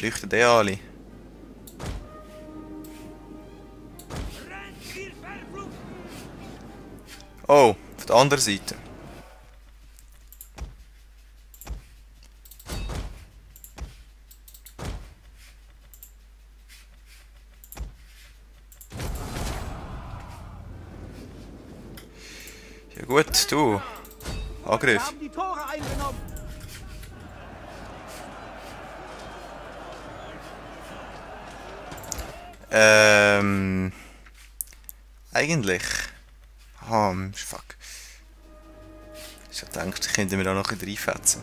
flüchten eh alle. Oh, auf der anderen Seite. Ja gut, du. Angriff. Wir haben die Tore eingenommen. Eigentlich. Ah, fuck. Ich hab gedacht, ich könnte mir da noch ein bisschen reinfetzen.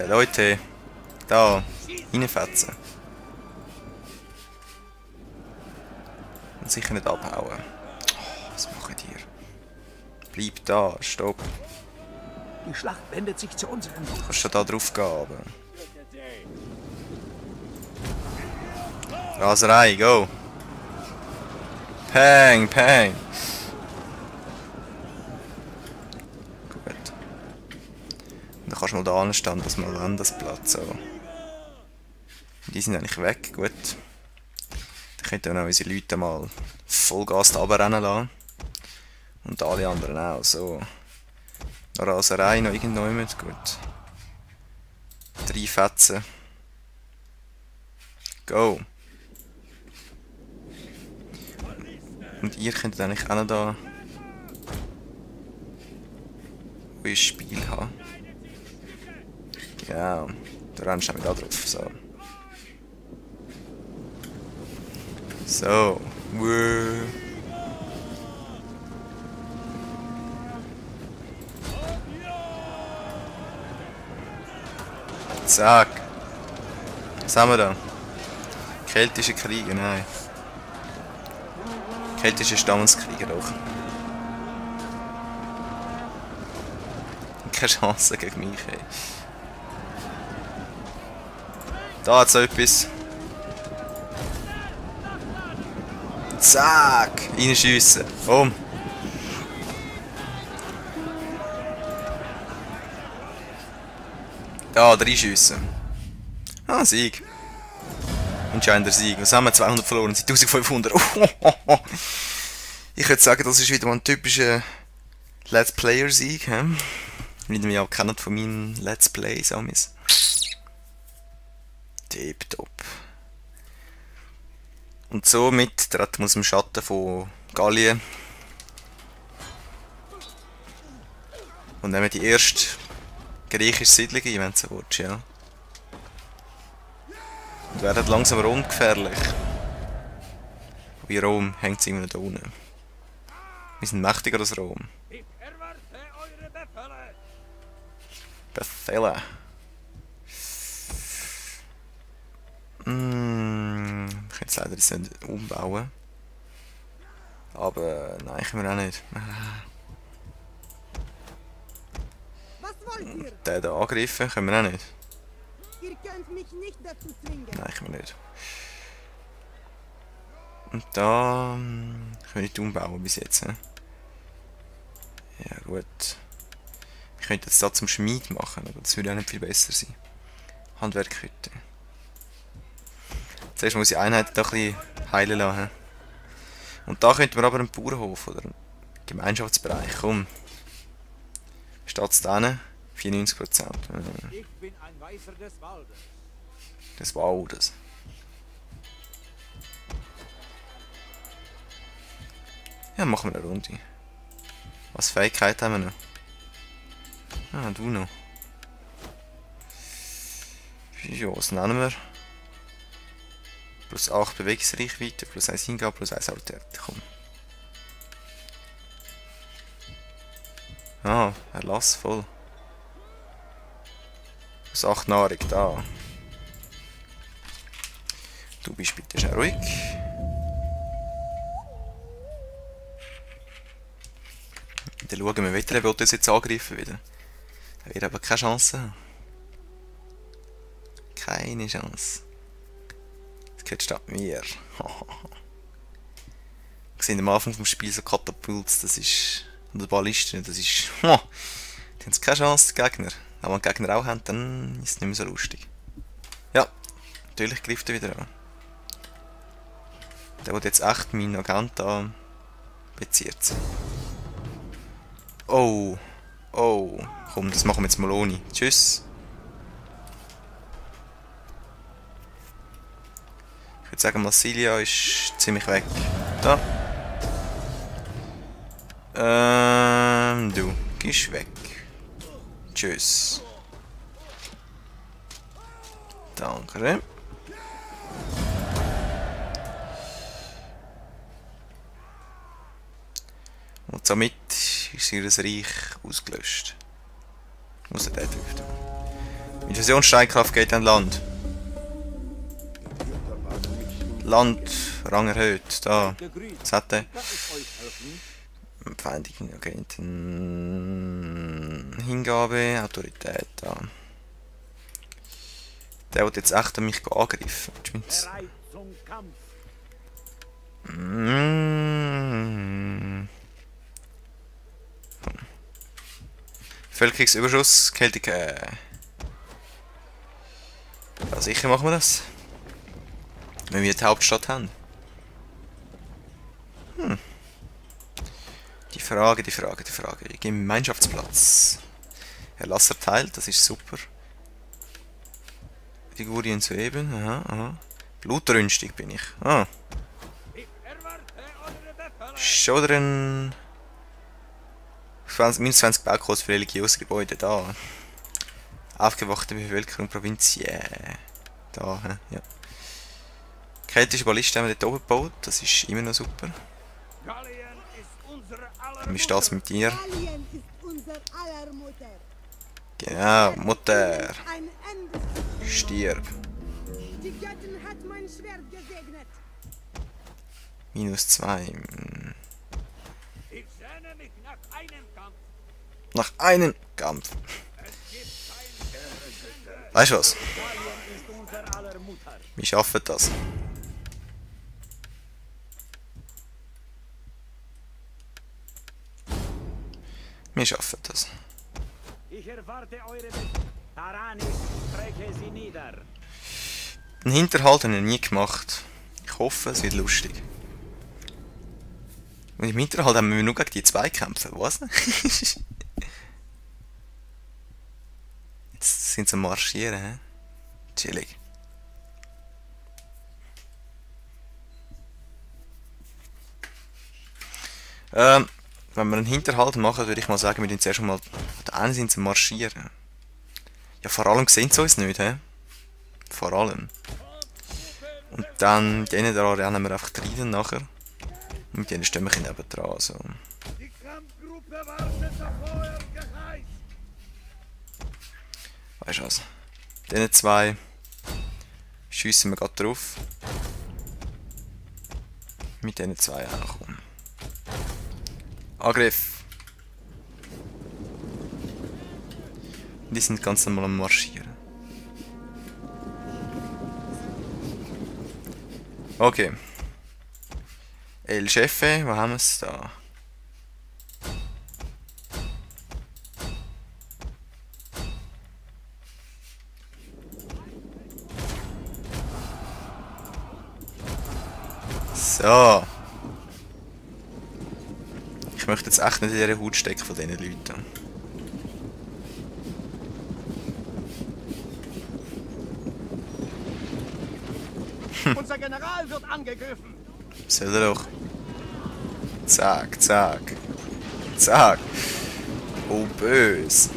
Leute, da, reinfetzen. Und sicher nicht abhauen. Oh, was macht ihr? Bleib da, stopp. Die Schlacht wendet sich zu unseren Du kannst schon da drauf gehen, aber... Raserei, go! Peng, peng! Gut. Dann kannst du mal da anstehen, dass wir mal das Platz so. Die sind eigentlich weg, gut. Dann könnten wir auch unsere Leute mal Vollgas runterrennen lassen. Und alle anderen auch, so. Noch Raserei, noch irgendjemand, gut. 3 Fetzen. Go! Und ihr könnt eigentlich auch noch da euer Spiel haben. Genau, da rennst du auch da drauf. So. So. Woo. Zack. Was haben wir da? Keltische Kriege, nein. Keltische Stammeskrieger doch. Keine Chance gegen mich, ey. Da hat's etwas. Zack! Reinschiessen. Boom. Da, reinschiessen. Ah, Sieg. Entscheidender Sieg. Was haben wir? 200 verloren, sind 1500. Ich würde sagen, das ist wieder mal ein typischer Let's Player Sieg. Wie ihr mich auch kennt von meinen Let's Plays. Tipptopp. Und somit treten wir aus dem Schatten von Gallien. Und nehmen die erste griechische Siedlung ein, wenn du so willst, ja. Und werden langsam romgefährlich. Wie Rom hängt immer da unten. Wir sind mächtiger als Rom. Befehle. Ich kann jetzt leider das nicht umbauen. Aber nein, können wir auch nicht. Was wollt ihr? Den hier angreifen können wir auch nicht. Ihr könnt mich nicht dazu zwingen. Nein, können wir nicht. Und da können wir nicht umbauen bis jetzt. Ja gut. Ich könnte jetzt da zum Schmied machen, aber das würde auch nicht viel besser sein. Handwerkhütte. Zuerst muss ich Einheiten da ein bisschen heilen lassen. Und da könnten wir aber einen Bauernhof oder einen Gemeinschaftsbereich. Komm. Steht es da? 94%. Ich bin ein Weiser des Waldes. Des Waldes. Ja, machen wir eine Runde. Was Fähigkeit haben wir noch? Ah, du noch. Ja, was nennen wir? Plus 8 Bewegungsreichweite, plus 1 Hingabe, plus 1 Autorität. Komm. Ah, Erlass voll. Plus 8 Nahrung, da. Du bist bitte schon ruhig. Dann schauen wir weiter, er will uns jetzt angreifen wieder. Er wird aber keine Chance haben. Keine Chance. Das gehört statt mir. Wir sehen am Anfang vom Spiel so Katapults, das ist... Und Ballisten, das ist... Die haben keine Chance, die Gegner. Aber wenn die Gegner auch haben, dann ist es nicht mehr so lustig. Ja, Natürlich greift er wieder an. Der wird jetzt echt meinen Agent da bezieht. Oh. Oh. Komm, das machen wir jetzt mal ohne. Tschüss. Ich würde sagen, Marsilia ist ziemlich weg. Da. Du gehst weg. Tschüss. Danke. Und somit ist ihr Reich ausgelöscht. Außer der trifft. Infusionssteinkraft geht an Land. Land, Rang erhöht. Da. Was hat der? Feindlichen, okay. Hingabe, Autorität, da. Der wird jetzt echt an mich angreifen. Bereit zum Kampf. Bevölkerungsüberschuss, Kälte. Ja, sicher machen wir das. Wenn wir die Hauptstadt haben. Die Frage. Gemeinschaftsplatz. Erlass erteilt, das ist super. Figurien zu eben, aha. Blutrünstig bin ich. Ah. Schodern. Minus 20 Baukosten für religiöse Gebäude, da. Aufgewachte Bevölkerung, Provinz, yeah. Da, ja. Keltische Balliste haben wir dort oben gebaut, das ist immer noch super. Wie steht es mit dir? Gallien ist unser aller Mutter. Genau, Mutter. Stirb. Die Göttin hat mein Schwert gesegnet. Minus 2. Ich sehne mich nach einem Kampf. Nach einem Kampf. Weißt du was? Gallien ist unser aller Mutter. Wir schaffen das. Wir schaffen das. Ich erwarte eure Taranis, strecke sie nieder. Den Hinterhalt habe ich nie gemacht. Ich hoffe, es wird lustig. Und im Hinterhalt haben wir nur gegen die zwei kämpfen, was? Jetzt sind sie am Marschieren, hä? Chillig. Wenn wir einen Hinterhalt machen, würde ich mal sagen, wir tun zuerst mal da einen sind sie marschieren. Ja, vor allem sehen sie uns nicht, hä? Vor allem. Und dann, denen da rennen wir einfach rein nachher. Und mit denen stehen wir neben dran, so. Die Kampfgruppe wartet auf euer Geheiß. Weißt du was? Denen zwei schiessen wir gerade drauf. Mit denen zwei auch. Angriff! Die sind ganz normal am Marschieren. Okay. El Chefe, wo haben wir es da? So. Ich möchte jetzt echt nicht in dieser Haut stecken von diesen Leuten. Unser General wird angegriffen. Soll er doch. Zack, zack. Zack. Oh, böse.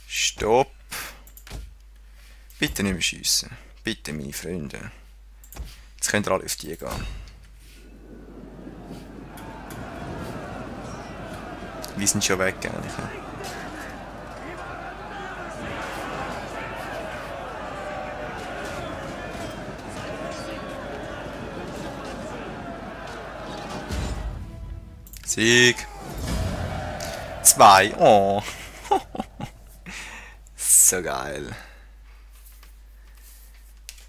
Stopp. Bitte nicht mehr schiessen. Bitte, meine Freunde. Jetzt könnt ihr alle auf die gehen. Wir sind schon weg, eigentlich. Sieg. 2. Oh. So geil.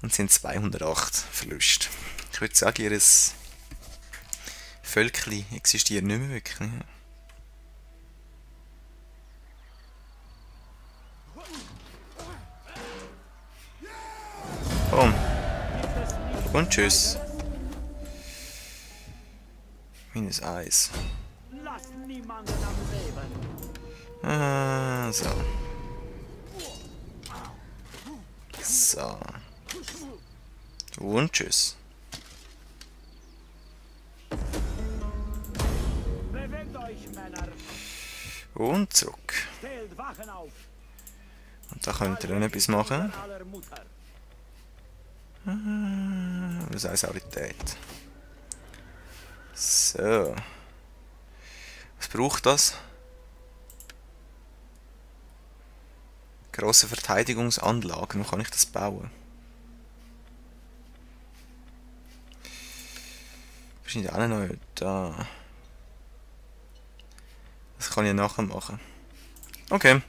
Und sind 208 Verlust. Ich würde sagen, ihr Völkli existieren nicht mehr wirklich. Boom. Und tschüss. -1. Lass niemanden am Leben. So. So. Und tschüss. Bewegt euch, Männer. Und zurück. Stellt Wachen auf. Und da könnt ihr dann etwas machen. Aller Mutter. Was heißt Autorität? So. Was braucht das? Grosse Verteidigungsanlagen. Wo kann ich das bauen? Wahrscheinlich auch noch da. Das kann ich nachher machen. Okay.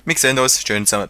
Wir sehen uns. Schön zusammen.